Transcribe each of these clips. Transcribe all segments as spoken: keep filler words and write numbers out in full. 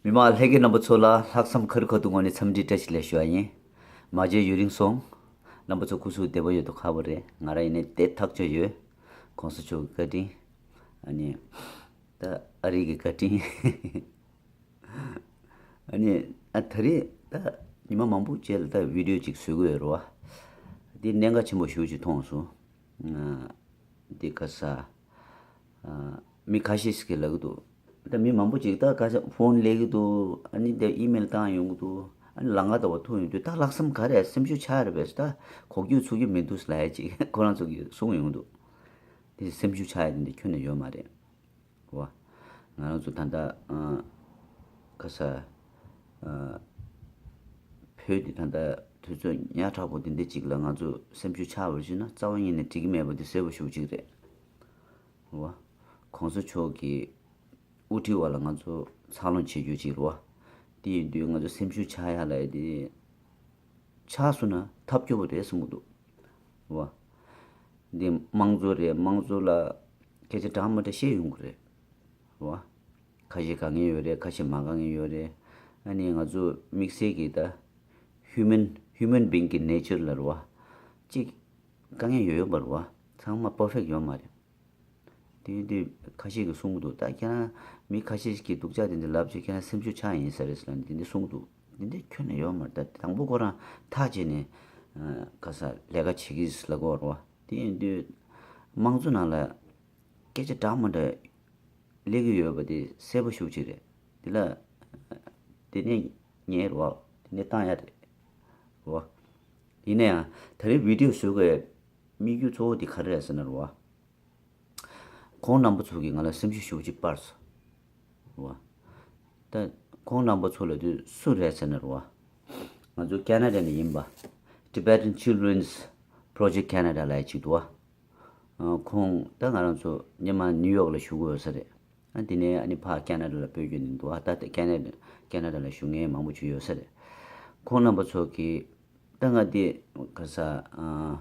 མི་མང་ལྷན་རྒྱས་རྣམ་པ་ཚོ་ལ་ལྷག་བསམ་ཁ་རི་ཁ་ཐུག་ངོས་ནས་འཚམས་འདྲི་བཀྲ་ཤིས་བདེ་ལེགས་ཞུ་བ་ཡིན། མ་མཇལ་ཡུན་རིང་སོང་། རྣམ་པ་ཚོ་སྐུ་གཟུགས་བདེ་པོ་ཡོད་དོ། ཁ་པོ་རེད། ང་རང་ཡིན་ནའི་བདེ་ཐག་ཆོད་ཡོད། གོང་ས་མཆོག་གི་བཀའ་དྲིན། ཨ་ནི། ད་ཨ་རི་གི་བཀའ་དྲིན། ཨ་ནི། ཨ་ད་རེས་ད་ཉི་མ་མང་པོ་རྗེས་ལ་ད་བི་ཌིའོ་ཅིག་བཟོ་གི་ཡོད་རེད་བ། འདི་གནད་འགག་ཆེན་པོ་ཞེ་པོ་ཅིག་མཐོང་སོང་། ཨ། འདི་ག་ས། ཨ། མི་ཁ་ཤས་ཤིག་གིས་ལབ་ཀྱི་འདུག་ད་མི་མང་པོ་ཅིག་ད་ག་ས་ཕོན་སླེབས་ཀྱི་འདུག་ཨ་ནི་འདི་ཨི་མེལ་བཏང་ཡོང་གི་འདུག་ཨ་ནི་ལམ་ཁ་ལྟ་བུ་ཐུག་ཡོང་དུས་ད་ལྷག་བསམ་ག་རེ་སེམས་ཤུགས་ཆག་རེད་པས། ད་གོ་རྒྱུ་ཚུགས་ཀྱི་མི་འདུག་ལབ་ཡ་ཅིག་ཁོ་རང་ཚོ་གིས་གསུངས་ཡོང་གི་འདུག་དེ་སེམས་ཤུགས་ཆག་ཡ་དེ་འདྲ་ཁྱོན་ནས་ཡོད་མ་རེད་བ། ང་རང་ཚོ་ད་ལྟ་ཨ། ག་ས། ཨ། བོད་འདི་ད་ལྟ་དུས་ཚོད་ཉག་ཕྲ་པོ་འདི་འདྲ་ཅིག་ལ་ང་ཚོ་སེམས་ཤུགས་ཆག་པར་བྱས་ན་རྩ་བ་ཉིད་ནས་འགྲིག་གི་མེད་པ་འདི་གསལ་པོ་ཞེ་པོ་ཅིག་རེད་བ། གོང་ས་མཆོག་གི་དབུ་ཁྲིད་འོག་ལ་ང་ཚོ་འཚར་ལོངས་བྱེད་རྒྱུ་ཅིག་རེད་བ། དེ་ཡིན་དུས་ང་ཚོ་སེམས་ཤུགས་ཆག་ཡ་ལབ་ཡ་དེ། ཆགས་སོང་ན་ཐབས་སྐྱོ་པོ་རེད་བསམ་གྱི་འདུག་བ། འདི་དམངས་གཙོ་རེད། དམངས་གཙོ་ལ་སྐད་ཆ་འདྲ་མི་འདྲ་བཤད་ཡོང་གི་རེད་བ། ཁ་ཤས་དགའ་མཁན་ཡོད་རེད། ཁ་ཤས་མ་དགའ་མཁན་ཡོད་རེད། ཨ་ནི་ང་ཚོ་དམིགས་བསལ་གྱི་ད་ཧིའུ་མན་ཧིའུ་མན་བིང་གི་ནེ་ཅར་ལ་རེད་བ། གཅིག་དཀའ་ངལ་ཡོད་ཡོད་པ་རེད་བ། ཚང་མ་པར་ཕེག་ཡོད་མ་རེད། དེ་དུས་ཁ་ཤས་ཀྱིས་གསུང་གི་འདུག་ད་ཁྱེད་རང་མི་ཁ་ཤས་ཀྱིས་སྡུག་ཅག་དེ་འདྲ་ལབ་བྱས་ཁྱེད་རང་སེམས་ཤུགས་ཆག་ཡིན་ས་རེད་ཟེར་ལབ་ནས་དེ་འདྲ་གསུང་གི་འདུག་དེ་འདྲ་ཁྱོན་ནས་ཡོད་མ་རེད། ད་དང་པོ་ཁོ་རང་ཐག་བཅད་ནས་ཨ། ག་ས་ལས་ཀ་བྱེད་ཀྱི་ཟེར་ལབ་ཀྱི་ཡོད་རེད་བ། དེ་ཡིན་དུས་དམངས་གཙོ་ནང་ལ་སྐད་ཆ་འདྲ་མི་འདྲ་སླེབས་ཀྱི་ཡོད་པ་དེ་གསལ་པོ་ཞེ་པོ་ཅིག་རེད། དེ་ལ་དེ་ནས་ཉན་རེད་བ། དེ་ནས་བཏང་ཡ་རེད་བ། ཡིན་ན་ཡང་ད་རེས་བི་ཌིའོ་བཟོ་དགོས་དམིགས་ཡུལ་གཙོ་བོ་དེ་ག་རེ་རེད་ཟེར་ན་རེད་བ། ཁོང་རྣམ་པ་ཚོ་གིས་ང་ལ་སེམས་ཤུགས་ཞེ་པོ་ཅིག་སྤར་སོང་། རེད་བ། ད་ཁོང་རྣམ་པ་ཚོ་ལབ་དུས་སུ་རེད་ཟེར་ན་རེད་བ། ང་ཚོ་ཁེ་ན་ཌ་ནས་ཡིན་པ། Tibetan Children's Project Canada ལབ་ཡ་ཅིག་འདུག་བ། ཨ། ཁོང་ད་ང་རང་ཚོ་སྔོན་མ་ནིའུ་ཡོག་ལ་བཞུགས་ཀྱི་ཡོད་ས་རེད། ཨ། དེ་ནས་ཨ་ནི་ཕར་ཁེ་ན་ཌ་ལ་སྤོས་རྒྱུ་ནི་འདུག་ཨ། ད་ལྟ་ཁེ་ན་ཌ་ཁེ་ན་ཌ་ལ་བཞུགས་མཁན་མང་པོ་ཅིག་ཡོད་ས་རེད། ཁོང་རྣམ་པ་ཚོ་གིས་ད་ང་འདི་ག་ས། ཨ།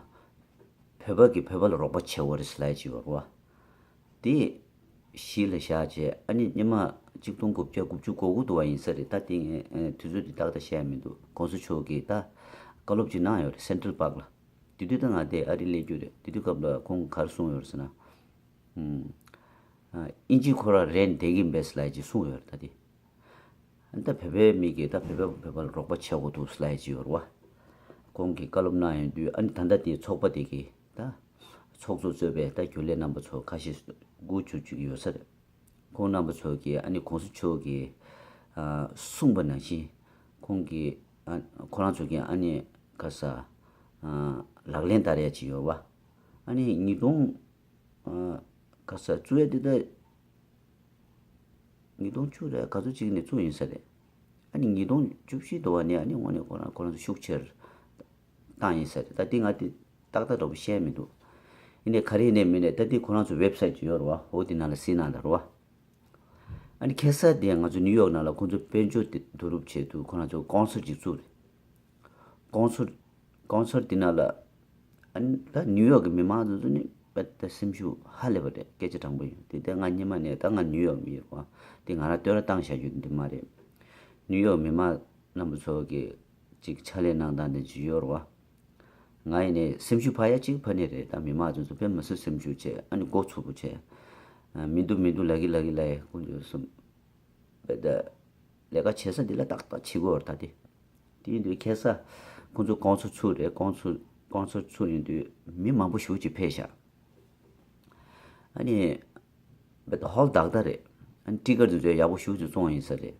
བོད་པ་གིས་བོད་པ་ལ་རོགས་པ་བྱེད་དགོས་རེད་ཟེར་ལབ་ཡ་ཅིག་ཡོད་རེད་བ། དེ་གཞི་ལ་བཞག་བྱས་ཨ་ནི་སྔོན་མ་གཅིག་སྟོང་དགུ་བརྒྱ་དགུ་བཅུ་གོ་དགུ་འདྲ་བ་ཡིན་ས་རེད། ད་དེ་ངས་དུས་ཚོད་དེ་ཏག་ཏག་བཤད་ཡ་མི་འདུག་གོང་ས་མཆོག་གིས་ད་བཀའ་སློབ་ཅིག་གནང་ཡོད་རེད། སེན་ཊ་རལ་པཱག་ལ། དེ་དུས་ད་ང་དེ་ཨ་རི་སླེབས་རྒྱུ་རེད། དེ་དུས་སྐབས་ལ་ཁོང་གིས་ག་རེ་གསུངས་ཡོད་རེད་ཟེར་ན། ཨུམ། ཨ། དབྱིན་ཇི་ཁོ་རང་རན་བསྡད་ཀྱི་མེད་ཟེར་ལབ་ཡ་ཅིག་གསུངས་ཡོད་རེད་ད་དེ། ཨ་ནི་ད་བོད་པའི་མི་གིས་ད་བོད་པ་བོད་པ་ལ་རོགས་པ་བྱེད་དགོས་འདུག་ཟེར་ལབ་ཡ་ཅིག་ཡོད་རེད་བ། ཁོང་གིས་བཀའ་སློབ་གནང་ཡོང་དུས་ཨ་ནི་ད་ལྟ་དེའི་ཚོགས་པ་དེ་གིས་ད་ཚོགས་གཙོ་གཙོས་པའི་ད་རྒྱུན་ལས་རྣམ་པ་ཚོ་ཁ་ཤས་སྒུག་བཅུག་བཅུག་གི་ཡོད་ས་རེད། ཁོང་རྣམ་པ་ཚོ་གིས་ཨ་ནི་གོང་ས་མཆོག་གིས་ཨ། གསུངས་པ་ནང་བཞིན་ཁོང་གིས་ཨ། ཁོ་རང་ཚོ་གིས་ཨ་ནི་ག་ས། ཨ། ལག་ལེན་བསྟར་ཡ་ཅིག་ཡོད་བ། ཨ་ནི་ཉིས་སྟོང་། ཨ། ག་ས་བཙུགས་ཡ་དེ་ད་ཉིས་སྟོང་བཅུ་རེད། ག་ཚོད་ཅིག་ནས་བཙུགས་ཡིན་ས་རེད། ཨ་ནི་ཉིས་སྟོང་བཅུ་བཞི་འདྲ་བ་ནས་ཨ་ནི་དངོས་གནས་ཁོ་རང་ཁོ་རང་ཚོ་ཤུགས་ཆེར་བཏང་ཡིན་ས་རེད། ད་འདི་ང་འདི་ཏག་ཏག་འདྲ་པོ་བཤད་མི་འདུག་ཡིན་ནའི་ག་རེ་ཡིན་ནའི་མིན་ནའི་ད་འདི་ཁོ་རང་ཚོ་ཝེབ་སའིཊ་ཅིག་ཡོད་རེད་བ། འོ་འདི་ནང་ལ་གཟིགས་གནང་དང་རེད་བ། ཨ་ནི་ཁ་སང་དེ་ང་ཚོ་ནིའུ་ཡོག་ནང་ལ་ཁོང་ཚོ་དཔལ་འབྱོར་དེ་བསྡུ་རུབ་བྱེད་དུས་ཁོ་རང་ཚོ་ཀོན་སར་ཊི་ཅིག་བཙུགས་རེད། ཀོན་སར་ཊི་ཀོན་སར་ཊི་དེ་ནང་ལ་ཨ་ནི་ད་ནིའུ་ཡོག་གི་མི་མང་ཚོ་ཚོ་ནི་དཔེ་ད་སེམས་ཤུགས་ཧ་ལས་པ་རེད། སྐད་ཆ་དྲང་པོ་ཡིན། དེ་ལྟར་ང་སྔོན་མ་ནས་ད་ང་ནིའུ་ཡོག་མི་ཡིན་རེད་བ། དེ་ང་རང་བསྟོད་ར་བཏང་བཞག་རྒྱུ་འདི་མ་རེད། ནིའུ་ཡོག་མི་མང་རྣམ་པ་ཚོ་གི་ཅིག་ཕྱག་ལས་གནང་སྟངས་དེ་ཅིག་ཡོད་རེད་བ། ང་ཡིན་ནའི་སེམས་ཤུགས་འཕར་ཡ་གཅིག་འཕར་ནི་རེད། ད་མི་མང་ཚོ་ཚོ་དཔེ་མི་སྲིད་སེམས་ཤུགས་ཆེ། ཨ་ནི་མགོ་ཚོས་པོ་ཆེ། ཨ། མི་འདུག་མི་འདུག་ལབ་ཀྱི་ལབ་ཀྱི་ལབ་ཡ་ཁོང་ཚོ་གསུམ། དཔེ་ད་ལས་ཀ་བྱེད་ས་འདི་ལ་ཏག་ཏག་བྱེད་དགོས་རེད་ད་དེ། དེ་ཡིན་དུས་ཁ་སང་ཁོང་ཚོ་ཀོན་སར་ཊི་ཚུགས་རེད། ཀོན་སར་ཊི་ཀོན་སར་ཊི་ཚུགས་ཡིན་དུས་མི་མང་པོ་ཞེ་པོ་ཅིག་ཕེབས་ཤག་ཨ་ནི། དཔེ་ད་ཧོལ་དག་དག་རེད། ཨ་ནི་ཊི་ཀེ་ཊི་དེ་ཚོ་ཡག་པོ་ཞེ་པོ་ཅིག་བཙོང་ཡིན་ས་རེད།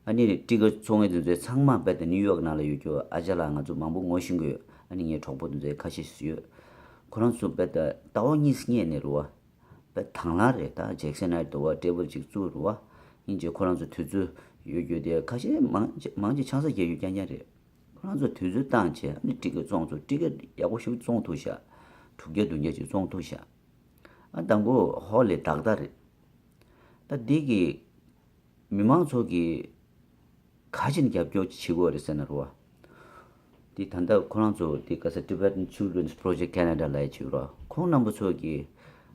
ཨ་ནི་ཊི་ཀེ་ཊི་བཙོང་མཁན་དེ་ཚོ་ཚང་མ་དཔེ་ད་ནིའུ་ཡོག་ནང་ལ་ཡོད་རྒྱུ་ཨ་ཅག་ལགས་ང་ཚོ་མང་པོ་ངོ་ཤེས་ཀྱི་ཡོད། ཨ་ནི་ངའི་གྲོགས་པོ་དེ་ཚོ་ཁ་ཤས་ཤིག་ཡོད། ཁོ་རང་ཚོ་དཔེ་ད་ཟླ་བ་གཉིས་སྔོན་ནས་རེད་བ། དཔེ་དང་བླངས་རེད། ད་ཇེག་སན་ཨའི་དུ་བ་ཊེ་བལ་ཅིག་བཙུགས་རེད་བ། ཡིན་ཅེ་ཁོ་རང་ཚོ་དུས་ཚོད་ཡོད་རྒྱུ་དེ་ཁ་ཤས་མང་ཆེ་མང་ཆེ་ཆང་ས་རྒྱག་རྒྱུ་རྐྱང་རྐྱང་རེད། ཁོ་རང་ཚོ་དུས་ཚོད་བཏང་བྱས་ཨ་ནི་ཊི་ཀེ་ཊི་བཙོང་ཚོ་ཊི་ཀེ་ཊི་ཡག་པོ་ཞིག་བཙོང་ཐུབ་ཤག་དྲུག་བརྒྱ་བདུན་བརྒྱ་ཅིག་བཙོང་ཐུབ་ཤག་ཨ་དང་པོ་ཧོལ་ལས་དག་དག་རེད། ད་འདི་གི་མི་མང་ཚོ་གི་ག་ཅིག་ནས་རྒྱབ་སྐྱོར་བྱེད་དགོས་རེད་ཟེར་ན་རེད་བ། འདི་ད་ལྟ་ཁོ་རང་ཚོ་འདི་ག་ས་Tibetan Children's Project Canada ལབ་ཡ་ཅིག་ཡོད་རེད་བ། ཁོང་རྣམ་པ་ཚོ་གི་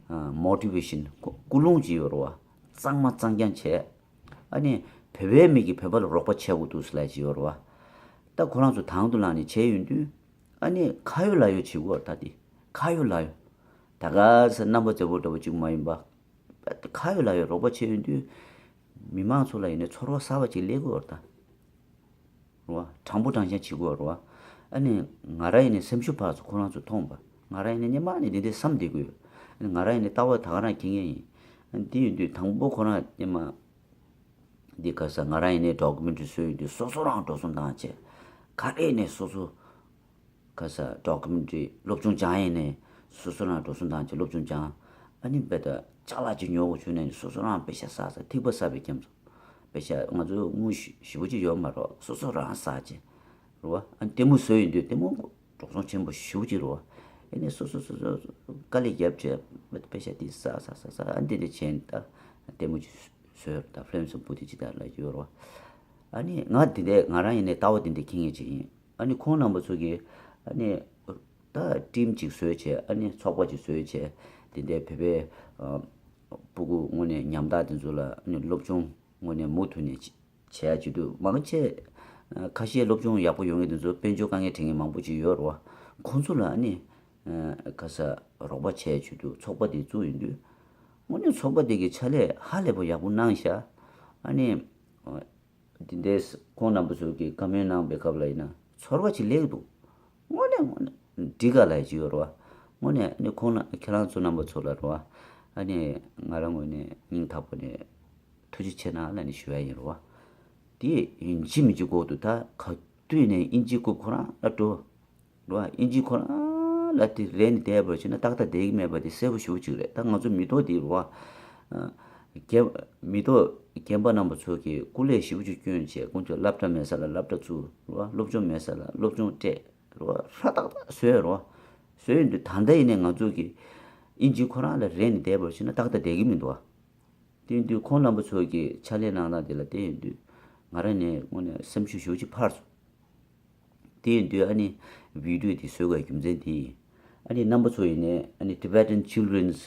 ཨ་མོ་ཊི་ཝེ་ཤན་ཀུ་ཀུན་སློང་ཅིག་ཡོད་རེད་བ། གཙང་མ་གཙང་རྐྱང་བྱས། ཨ་ནི་ བོད་པའི་མི་གིས་བོད་པ་ལ་རོགས་པ་བྱེད་དགོས་འདུག་ཟེར་ལབ་ཀྱི་ཡོད་རེད་བ། ད་ཁོ་རང་ཚོ་དང་དུ་བླངས་ནས་བྱས་ཡོང་དུས། ཨ་ནི་ཁ་ཡོད་ལག་ཡོད་བྱེད་དགོས་རེད་ད་དེ། ཁ་ཡོད་ལག་ཡོད། ད་ག་ས་རྣམ་པ་མཛེས་པོ་འདྲ་པོ་གཅིག་མ་ཡིན་པ། ཁ་ཡོད་ལག་ཡོད་རོགས་པ་བྱས་ཡོང་དུས། མི་མང་ཚོ་ལ་ཡིན་ནའི་ཚོར་བ་གསར་པ་ཅིག་སླེབས་ཀྱི་ཡོད་རེད་ད། རེད་བ། དྲང་པོ་དྲང་བཞག་བྱེད་དགོས་རེད་བ། ཨ་ནི་ང་རང་ཡིན་ནའི་སེམས་ཤུགས་འཕར་སོང་ཁོ་རང་ཚོ་མཐོང་པ། ང་རང་ཡིན་ནའི་སྔོན་མ་ནས་འདི་འདྲ་བསམ་བསྡད་ཀྱི་ཡོད། ཨ་ནི་ང་རང་ཡིན་ནའི་ལྟ་བ་ད་ག་རང་འཁྱེར་མཁན་ཡིན། ཨ་ནི་དེ་ཡིན་དུས་དང་པོ་ཁོ་རང་སྔོན་མ། འདི་ག་ས་ང་རང་ཡིན་ནའི་ཌོ་ཀུ་མེན་ཊི་རི་བཟོས་ཡོང་དུས་སོ་སོ་རང་འགྲོ་སོང་བཏང་བྱས། ག་རེ་ཡིན་ནའི་སོ་སོ། ག་ས་ཌོ་ཀུ་མེན་ཊི་རི་སློབ་སྦྱོང་སྦྱངས་ཡིན་ནའི། སོ་སོ་རང་འགྲོ་སོང་བཏང་བྱས་སློབ་སྦྱོང་སྦྱངས། ཨ་ནི་དཔེ་ད་ཅ་ལག་ཅིག་ཉོ་དགོས་བྱུང་ནའི་སོ་སོ་རང་པེ་ཤ་བསགས་བསགས་ཐིགས་པ་བསགས་པའི་རྒྱ་མཚོ། པེ་ཤ་ང་ཚོ་དངུལ་ཞེ་པོ་ཅིག་ཡོད་མ་རེད་སོ་སོ་རང་བསགས་བྱས། རེད་བ། ཨ་ནི་ལྟད་མོ་བཟོས་ཡོང་དུས་ལྟད་མོ་འགྲོ་སོང་ཆེན་པོ་ཞེ་པོ་ཅིག་རེད་བ། ཨ་ནི་སོ་སོ་སོ་སོ་དཀའ་ལས་བརྒྱབ་བྱས་པེ་ཤ་དེ་བསགས་བསགས་བསགས་བསགས་ཨ་ནི་དེ་འདྲ་བྱས་ནས་ད་ལྟད་མོ་ཅིག་བཟོས་ད་ཧྥི་ལམ་བཟོ་པོ་དེ་ཅི་ལྟར་ལ་ཡོད་རེད་བ། ཨ་ནི་ང་དེ་འདྲའི་ང་རང་ཡིན་ནའི་ལྟ་བ་དེ་འདྲའི་འཁྱེར་མཁན་ཅིག་ཡིན། ཨ་ནི་ཁོང་རྣམ་པ་ཚོ་གིས་ཨ་ནི་ད་ཊིམ་ཅིག་བཟོས་བྱས་ཨ་ནི་ཚོགས་པ་ཅིག་བཟོས་བྱས་དེ་འདྲའི་བོད་པའི་ཨ་སྤུ་གུ་དངོས་གནས་ཉམ་ཐག་དེ་ཚོ་ལ་ཨ་ནི་སློབ་སྦྱོང་དངོས་གནས་མུ་མཐུད་ནས་བྱེད་ཡ་བྱེད་དུས་མང་ཆེ་ཨ་ཁ་ཤས་སློབ་སྦྱོང་ཡག་པོ་ཡོང་མཁན་དེ་ཚོ་དཔལ་འབྱོར་དཀའ་ངལ་འཕྲད་མཁན་མང་པོ་ཅིག་ཡོད་རེད་བ། ཁོང་ཚོ་ལ་ཨ་ནི་ཨ་ག་ས་རོགས་པ་བྱས་བྱེད་དུས་ཚོགས་པ་དེ་བཙུགས་ཡོང་དུས་དངོས་གནས་ཚོགས་པ་དེ་གི་ཕྱག་ལས་ཧ་ལས་པ་ཡག་པོ་གནང་ཤག་ཨ་ནི། འདི་འདྲའི་ཁོང་རྣམ་པ་ཚོ་གིས་བཀའ་མོལ་གནང་པའི་སྐབས་ལ་ཡིན་ན་ཚོར་བ་ཅིག་སླེབས་འདུག་དངོས་གནས་དངོས་གནས་འགྲིག་ག་ལ་ཅིག་ཡོད་རེད་བ། དངོས་གནས་ནི་ཁོང་རྣམ་ཁྱེད་རང་ཚོ་རྣམ་པ་ཚོ་ལ་རེད་བ། ཨ་ནི་ང་རང་ངོས་ནས་སྙིང་ཐག་པ་ནས་ཐུགས་རྗེ་ཆེ་གནང་ལབ་ནས་ཞུ་ཡ་ཡིན་རེད་བ། དེ་ཡིན་གཅིག་མིན་གཅིག་གོ་འདུག་ད་ག་དུས་ནས་དབྱིན་ཇིའི་རྐུབ་ཁོ་རང་ལ་འགྲོ། རེད་བ། དབྱིན་ཇི་ཁོ་རང་ལ་དེ་རེད་ནི་བསྡད་པར་བྱས་ན་ཏག་ཏག་བསྡད་ཀྱི་མེད་པ་དེ་གསལ་པོ་ཞེ་པོ་ཅིག་རེད། ད་ང་ཚོ་མི་ཐོག་འདི་རེད་བ། རྒན་མི་ཐོག་རྒན་པ་རྣམ་པ་ཚོ་གིས་སྐུ་ལས་ཞེ་པོ་ཅིག་བསྐྱོན་བྱས་ཁོང་ཚོས་སློབ་གྲྭ་མེད་ས་ལ་སློབ་གྲྭ་བཙུགས་རེད་བ། སློབ་སྦྱོང་མེད་ས་ལ་སློབ་སྦྱོང་སྤྲད་རེད་བ། ཧྲ་ཏག་ཏག་བཟོས་རེད་བ། བཟོས་ཡོང་དུས་ད་ལྟ་ཡིན་ནའི་ང་ཚོ་གིས་དབྱིན་ཇི་ཁོ་རང་ལ་རེད་ནི་བསྡད་པར་བྱས་ན་ཏག་ཏག་བསྡད་ཀྱི་མི་འདུག་བ། དེ་ཡིན་དུས་ཁོང་རྣམ་པ་ཚོ་གིས་ཕྱག་ལས་གནང་སྟངས་དེ་ལ་བལྟས་ཡོང་དུས་ང་རང་ནས་དངོས་གནས་སེམས་ཤུགས་ཞེ་པོ་ཅིག་འཕར་སོང་། དེ་ཡིན་དུས་ཨ་ནི་བི་ཌིའོ་དེ་བཟོ་དགོས་རྒྱུ་མཚན་དེ་ཡིན། ཨ་ནི་རྣམ་པ་ཚོ་ཡིན་ནའི་ཨ་ནི་Tibetan Children's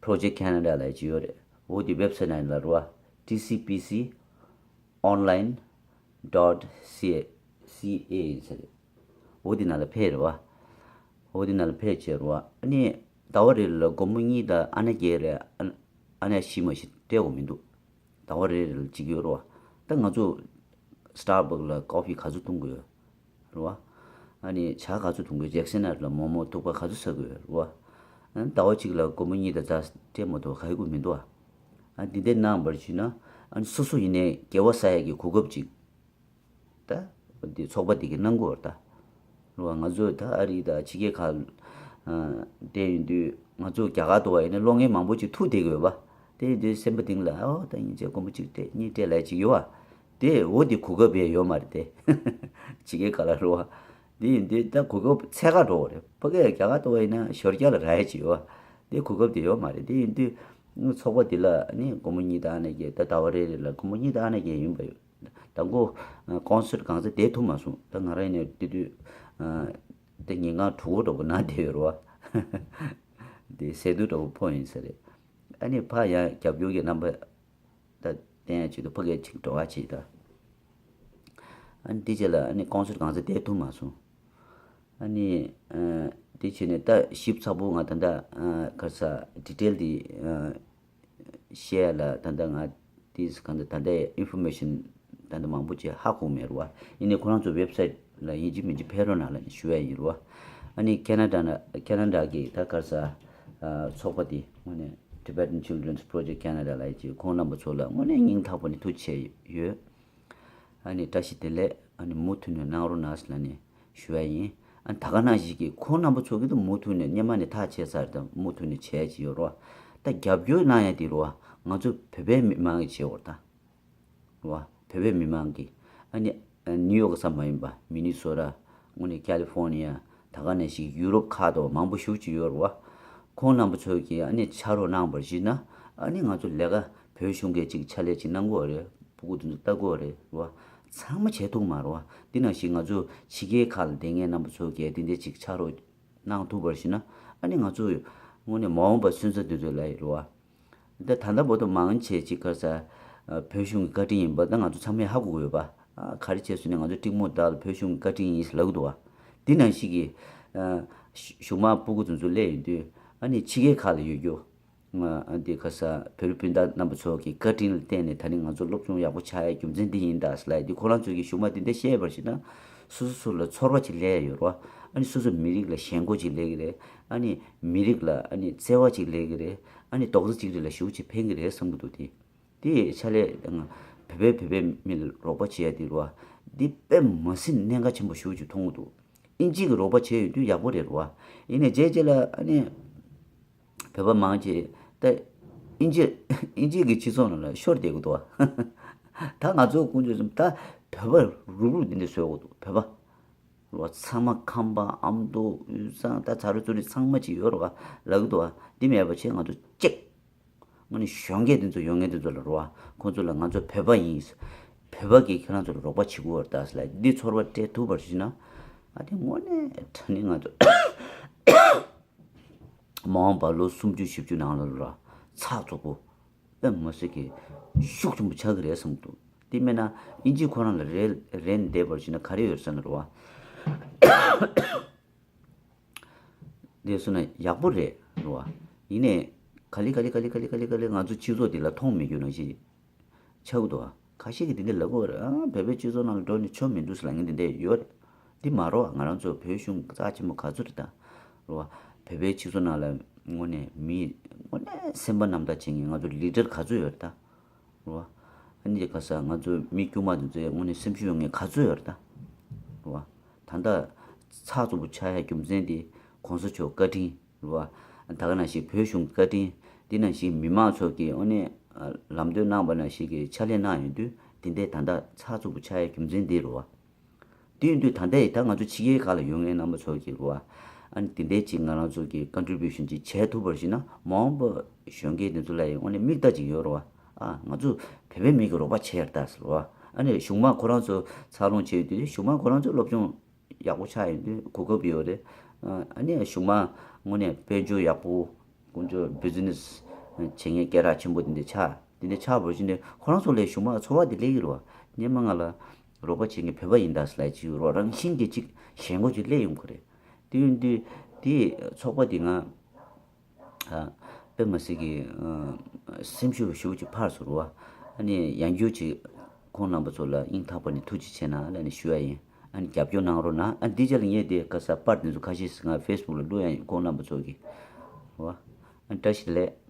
Project Canada ལབ་ཅིག་ཡོད་རེད། འོ་དེ་ཝེབ་སའིཊ་ནང་ལ་རེད་བ། T C P C online dot C A ཡིན་ས་རེད། འོ་དེ་ནང་ལ་ཕེབས་རེད་བ། འོ་དེ་ནང་ལ་ཕེབས་བྱས་རེད་བ། ཨ་ནི་ཟླ་བ་རེ་རེ་ལ་སྒོར་མོ་གཉིས་དང་ཨ་ན་བརྒྱད་རེ་ཨ་ཨ་ན་བཞི་མ་གཞི་སྤྲད་དགོས་མི་འདུག་ཟླ་བ་རེ་རེ་ལ་གཅིག་ཡོད་རེད་བ། ད་ང་ཚོ་Starbucks ལ་ཀོ་ཕི་ག་ཚོད་འཐུང་དགོས་རེད་བ། ཨ་ནི་ཇ་ག་ཚོད་འཐུང་དགོས། ཇེག་སན་ཧ་ཊ་ལ་མོག་མོག་ཐུག་པ་ག་ཚོད་ཟ་དགོས་རེད་བ། ཨ་ནི་ཟླ་བ་གཅིག་ལ་སྒོར་མོ་གཉིས་དང་ཙག་སྤྲད་མ་ཐུབ་ག་ཡི་དགོས་མི་འདུག་བ། ཨ་འདི་འདྲ་གནང་བར་བྱས་ན་ཨ་ནི་སོ་སོ་ཡིན་ནའི་དགེ་བ་བསགས་ཡག་གི་གོ་སྐབས་ཅིག་ད་འདི་ཚོགས་པ་འདི་གི་གནང་དགོས་རེད་ད། རེད་བ། ང་ཚོ་ད་ཨ་རི་དང་ཕྱི་རྒྱལ་ཁག་ཨ་བསྡད་ཡོང་དུས་ང་ཚོ་རྒྱ་གར་དུ་བ་ཡིན་ན་གློག་བརྙན་མང་པོ་ཅིག་ཐུག་བསྡད་ཀྱི་ཡོད་པ། དེ་ཡིན་དུས་སེམས་པ་གཏིང་ལ་ཨོ་ད་སྙིང་རྗེ་སྒོར་མོ་གཅིག་སྤྲད་གཉིས་སྤྲད་ལབ་ཅིག་ཡོད་བ། དེ་འོ་དེ་གོ་སྐབས་ཡང་ཡོད་མ་རེད་དེ། ཕྱི་རྒྱལ་ཁག་ལ་རེད་བ། དེ་ཡིན་དུས་ད་གོ་སྐབས་འཚོལ་ག་འགྲོ་བ་རེད། ཕ་གིར་རྒྱ་གར་དུ་བ་ཡིན་ན་ཞོར་རྒྱག་ལ་རག་ཡ་ཅིག་ཡོད་བ། དེ་གོ་སྐབས་དེ་ཡོད་མ་རེད། དེ་ཡིན་དུས་ཚོགས་པ་འདི་ལ་ནི་སྒོར་མོ་གཉིས་དང་ཨ་ན་བརྒྱད། ད་ཟླ་བ་རེ་རེ་ལ་སྒོར་མོ་གཉིས་དང་ཨ་ན་བརྒྱད་ཡིན་པ་ཡོད། དང་པོ་ཀོན་སར་གང་ས་བསྡད་ཐུབ་མ་སོང་། ད་ང་རང་ཡིན་ནའི་དེ་དུས་དེ་ཉིན་གང་གྲོད་ཁོག་འདྲ་པོ་ན་བསྡད་ཡོད་རེད་བ། དེ་ཟས་དུག་འདྲ་པོ་ཕོག་ཡིན་ས་རེད། ཨ་ནི་ཕར་ཡང་རྒྱབ་སྐྱོར་གྱི་རྣམ་པ་ད་བསྟན་ཡ་ཆེད་དུ་ཕ་གིར་ཅིག་འགྲོ་བ་བྱེད་ད། ཨ་ནི་དེ་རྗེས་ལ་ཨ་ནི་ཀོན་སར་གང་ས་བསྡད་ཐུབ་མ་སོང་། ཨ་ནི་དེ་བྱས་ནས་ད་ཞིབ་ཚགས་པོ་ང་ད་ལྟ་ག་རེ་ཟ་ཌི་ཊེལ་དེ་བཤད་ཡ་ལ་ད་ལྟ་ང་དེས་གང་ལྟར་ད་ལྟའི་ཨིན་ཕོར་མེ་ཤན་ད་ལྟ་མང་པོ་ཅིག་ཧ་གོ་མེད་རེད་བ། ཡིན་ནའི་ཁོ་རང་ཚོ་ཝེབ་སའིཊ་ལ་ཡིན་གཅིག་མིན་གཅིག་ཕེབས་རོགས་གནང་ལབ་ནས་ཞུ་ཡ་ཡིན་རེད་བ། ཨ་ནི་ཁེ་ན་ཌ་ན་ཁེ་ན་ཌ་གི་ད་ག་རེ་ཟ་ཚོགས་པ་དེ་དངོས་གནས་Tibetan Children's Project Canada ལབ་ཡ་ཅིག་ཁོང་རྣམ་པ་ཚོ་ལ་དངོས་གནས་སྙིང་ཐག་པ་ནས་ཐུགས་རྗེ་ཆེ་ཡོད། ཨ་ནི་བཀྲ་ཤིས་བདེ་ལེགས། ཨ་ནི་མུ་མཐུད་ནས་གནང་རོགས་གནང་ཟེར་ལབ་ནས་ཞུ་ཡ་ཡིན། ཨ་ནི་ད་ག་ནང་བཞིན་གྱི་ཁོང་རྣམ་པ་ཚོ་གིས་ད་མུ་མཐུད་ནས་སྔོན་མ་ནས་ཐག་བཅད་ཚར་དང་མུ་མཐུད་ནས་བྱས་ཀྱི་ཡོད་རེད་བ། ད་རྒྱབ་སྐྱོར་གནང་ཡ་དེ་རེད་བ། ང་ཚོ་བོད་པའི་མི་མང་གིས་བྱེད་དགོས་རེད་ད། རེད་བ། བོད་པའི་མི་མང་གིས་ཨ་ནི་ཨ་ནིའུ་ཡོག་ཙམ་མ་ཡིན་པ་མི་ནི་སོ་ཊ། དངོས་གནས་ཀ་ལི་ཧྥོར་ནི་ཡ། ད་ག་ནང་བཞིན་ཡུ་རོབ་ཁག་དང་མང་པོ་ཞེ་པོ་ཅིག་ཡོད་རེད་བ། ཁོང་རྣམ་པ་ཚོ་གིས་ཨ་ནི་ཕྱག་རོགས་གནང་བར་གཞིགས་ན་ཨ་ནི་ང་ཚོ་ལས་ཀ་བོད་གཞུང་གིས་ཅིག་ཕྱག་ལས་ཅིག་གནང་དགོས་རེད། སྤུ་གུ་དེ་ཚོ་ལྟ་དགོས་རེད་བ། ཚང་མ་བྱེད་ཐུབ་མ་རེད་བ། འདི་ནང་བཞིན་ང་ཚོ་ཕྱི་རྒྱལ་ཁག་ལ་བསྡད་མཁན་རྣམ་པ་ཚོ་གིས་དེ་འདྲའི་ཅིག་ཕྱག་རོགས་གནང་ཐུབ་པར་གཞིགས་ན་ཨ་ནི་ང་ཚོ་དངོས་གནས་མ་འོངས་པ་སོན་རྩ་དེ་ཚོ་ལ་ཡོད་རེད་བ། ད་ད་ལྟ་བར་དུ་མང་ཆེ་ཅིག་ག་རེ་ཟ། བོད་གཞུང་གི་བཀའ་དྲིན་ཡིན་པ་ད་ང་ཚོ་ཚང་མས་ཧ་གོ་གི་ཡོད་པ། ག་རེ་བྱས་སོང་ནས་ང་ཚོ་གཏིང་མོ་བདག་ལ་བོད་གཞུང་གི་བཀའ་དྲིན་ཡིན་ལབ་གི་འདུག་བ། འདི་ནང་བཞིན་གྱི་གཞུང་མང་སྤུ་གུ་ཚོ་ཚོ་སླེབས་ཡོང་དུས་ཨ་ནི་ཕྱི་རྒྱལ་ཁག་ལ་ཡོད་རྒྱུ། ང་འདི་ཁ་ས་བོད་རིགས་སྤུན་ཟླ་རྣམ་པ་ཚོ་གི་བཀའ་དྲིན་ལ་བརྟེན་ནས་ད་ནི་ང་ཚོ་སློབ་སྦྱོང་ཡག་པོ་ཆགས་ཡའི་རྒྱུ་མཚན་འདི་ཡིན་ད་ཟེར་ལབ་ཡ་འདི་ཁོ་རང་ཚོ་གི་གཞུག་མ་འདི་འདྲ་བཤད་པར་བྱས་ན་སོ་སོ་སོ་ལ་ཚོར་བ་ཅིག་སླེབས་ཡ་ཡོད་རེད་བ། ཨ་ནི་སོ་སོ་མི་རིགས་ལ་ཞེན་ཁོག་ཅིག་སླེབས་ཀྱི་རེད། ཨ་ནི་མི་རིགས་ལ་ཨ་ནི་བརྩེ་བ་ཅིག་སླེབས་ཀྱི་རེད། ཨ་ནི་རྡོག་རྩ་གཅིག་སྒྲིལ་ལ་ཞེ་པོ་ཅིག་ཕན་གྱི་རེད་བསམ་གྱི་འདུག་དེ་དེ་ཕྱག་ལས་ང་བོད་པའི་བོད་པའི་མི་ལ་རོགས་པ་བྱེད་ཡ་དེ་རེད་བ། འདི་དཔེ་མ་སྲིད་གནད་འགག་ཆེན་པོ་ཞེ་པོ་ཅིག་མཐོང་གི་འདུག་ཨིན་ཇི་གི་རོགས་པ་བྱས་ཡོང་དུས་ཡག་པོ་རེད་རེད་བ། ཡིན་ནའི་རྗེས་རྗེས་ལ་ཨ་ནི་བོད་པ་མང་ཆེ་ད་ཨིན་ཇི་ཨིན་ཇི་གི་སྤྱི་ཚོགས་ནང་ལ་ཤོར་བསྡད་ཀྱི་འདུག་བ། ད་ང་ཚོ་ཀུན་སྤྱོད་གསུམ་ད་བོད་པ་རུབ་རུབ་འདི་འདྲ་བཟོ་དགོས་འདུག་བོད་པ་རེད་བ། ཚང་མ་ཁམས་པ་ཨ་མདོ་དབུས་གཙང་ད་ཚ་རུ་ཙུ་རི་ཚང་མ་ཅིག་ཡོད་རེད་བ་ལབ་ཀྱི་འདུག་བ། འདི་མེད་པ་བྱས་ང་ཚོ་གཅིག་དངོས་གནས་གཞོན་སྐྱེས་དེ་ཚོ་ཡོང་མཁན་དེ་ཚོ་ལ་རེད་བ། ཁོང་ཚོ་ལ་ང་ཚོ་བོད་པ་ཡིན། བོད་པ་གིས་ཁྱེད་རང་ཚོ་ལ་རོགས་པ་བྱེད་དགོས་པ་རེད་ད་ཟེར་ལབ་འདི་ཚོར་བ་སྤྲད་ཐུབ་པར་བྱས་ན། ཨ་དེ་དངོས་གནས་དྲང་གནས་ང་ཚོ་མ་འོངས་པ་ལོ་སུམ་ཅུ་བཞི་བཅུ་ནང་ལ་ར་ཚགས་ཚུད་པོ་དཔེ་མ་སྲིད་ཀྱི་ཤུགས་ཆེན་པོ་ཆགས་ཀྱི་རེད་བསམ་འདུག་དེ་མིན་ན་ཨིན་ཇི་ཁོ་རང་ལ་རེ་རེ་བསྡད་པར་བྱས་ན་ག་རེ་ཡོད་ཟེར་ན་རེད་བ། འདས་སོང་ན་ཡག་པོ་རེད་རེད་བ། ཡིན་ནའི་ག་ལེ་ག་ལེ་ག་ལེ་ག་ལེ་ག་ལེ་ག་ལེ་ང་ཚོ་སྤྱི་ཚོགས་འདི་ལ་མཐོང་མེད་རྒྱུ་ནང་བཞིན་ཆགས་ཀྱི་འདུག་བ། ཁ་ཤས་ཀྱིས་འདི་འདྲ་ལབ་ཀྱི་ཡོད་རེད། ཨ་བོད་པའི་སྤྱི་ཚོགས་ནང་ལ་འགྲོ་ནས་ཆོ་མི་འདུག་ཟེར་ལབ་མཁན་འདི་འདྲ་ཡོད་རེད། འདི་མ་རེད་བ། ང་རང་ཚོ་བོད་གཞུང་རྩ་ཆེན་པོ་ག་ཚོད་རེད་ད། རེད་བ། བོད་པའི་སྤྱི་ཚོགས་ནང་ལ་དངོས་གནས་མི་དངོས་གནས་སེམས་པ་རྣམ་དག་བྱེད་མཁན་ང་ཚོ་ལི་ཌར་ག་ཚོད་ཡོད་རེད་ད། རེད་བ། ཨ་ནི་ག་ས་ང་ཚོ་མི་དཀྱུས་མ་དེ་ཚོའི་དངོས་གནས་སེམས་ཤུགས་ཡོད་མཁན་ག་ཚོད་ཡོད་རེད་ད། རེད་བ། ད་ལྟ་ཚགས་ཚུད་པོ་ཆགས་ཡ་རྒྱུ་མཚན་དེ་གོང་ས་མཆོག་བཀའ་དྲིན་རེད་བ། ད་ག་ནང་བཞིན་བོད་གཞུང་བཀའ་དྲིན་དེ་ནང་བཞིན་མི་མང་ཚོ་གིས་དངོས་གནས་ལམ་སྟོན་གནང་པ་ནང་བཞིན་གྱི་ཕྱག་ལས་གནང་ཡོང་དུས་དེ་འདྲའི་ད་ལྟ་ཚགས་ཚུད་པོ་ཆགས་ཡ་རྒྱུ་མཚན་དེ་རེད་བ། དེ་ཡིན་དུས་ད་ལྟའི་ད་ང་ཚོ་ཕྱི་རྒྱལ་ཁག་ལ་ཡོད་མཁན་རྣམ་པ་ཚོ་གིས་རེད་བ། ཨ་ནི་དེ་འདྲའི་ཅིག་ང་རང་ཚོ་གི་ཀོན་ཊི་བིའུ་ཤན་ཅིག་བྱས་ཐུབ་པར་བྱས་ན་མ་འོངས་པ་གཞོན་སྐྱེས་དེ་ཚོ་ལ་ཡང་དངོས་གནས་མིག་ལྟ་ཅིག་ཡོད་རེད་བ། ཨ་ང་ཚོ་བོད་པའི་མི་གི་རོགས་པ་བྱས་ཡར་ལྟ་ཟེར་བ། ཨ་ནི་གཞུང་མང་ཁོ་རང་ཚོ་འཚར་ལོངས་བྱས་ཡོད་དུས་གཞུང་མང་ཁོ་རང་ཚོ་སློབ་སྦྱོང་ཡག་པོ་ཆགས་ཡོང་དུས་གོ་སྐབས་ཡོད་རེད། ཨ་ནི་གཞུང་མང་དངོས་གནས་དཔལ་འབྱོར་ཡག་པོ། དཀོན་མཆོག་བི་ཛི་ནེ་སི་བྱེད་མཁན་སྐད་གྲགས་ཆེན་པོ་དེ་འདྲ་ཆགས། དེ་འདྲ་ཆགས་པར་བྱས་ནས་ཁོ་རང་ཚོ་ལ་གཞུང་མང་ཚོར་བ་དེ་སླེབས་ཀྱི་རེད་བ། སྔོན་མ་ང་ལ་རོགས་པ་བྱེད་མཁན་བོད་པ་ཡིན་ད་ཟེར་ལབ་ཅིག་ཡོད་རེད་བ། རང་བཞིན་གྱིས་ཅིག་ཞེན་ཁོག་ཅིག་སླེབས་ཡོང་གི་རེད། དེ་ཡིན་དུས་དེ་ཚོགས་པ་དེ་ང་ཨ་དཔེ་མ་སྲིད་ཀྱི་ཨ་སེམས་ཤུགས་ཞེ་པོ་ཅིག་འཕར་སོང་རེད་བ། ཨ་ནི་ཡང་བསྐྱར་ཅིག་ཁོང་རྣམ་པ་ཚོ་ལ་སྙིང་ཐག་པ་ནས་ཐུགས་རྗེ་ཆེ་གནང་ལབ་ནས་ཞུ་ཡ་ཡིན། ཨ་ནི་རྒྱབ་སྐྱོར་གནང་རོགས་གནང་། ཨ་འདི་རྗེས་ལ་ངས་དེ་ག་ས་པར་དེ་ཚོ་ཁ་ཤས་ང་ཕེ་སི་བུག་ལ་བླུག་ཡ་ཡིན། ཁོང་རྣམ་པ་ཚོ་གི་རེད་བ། ཨ་བཀྲ་ཤིས་བདེ་ལེགས།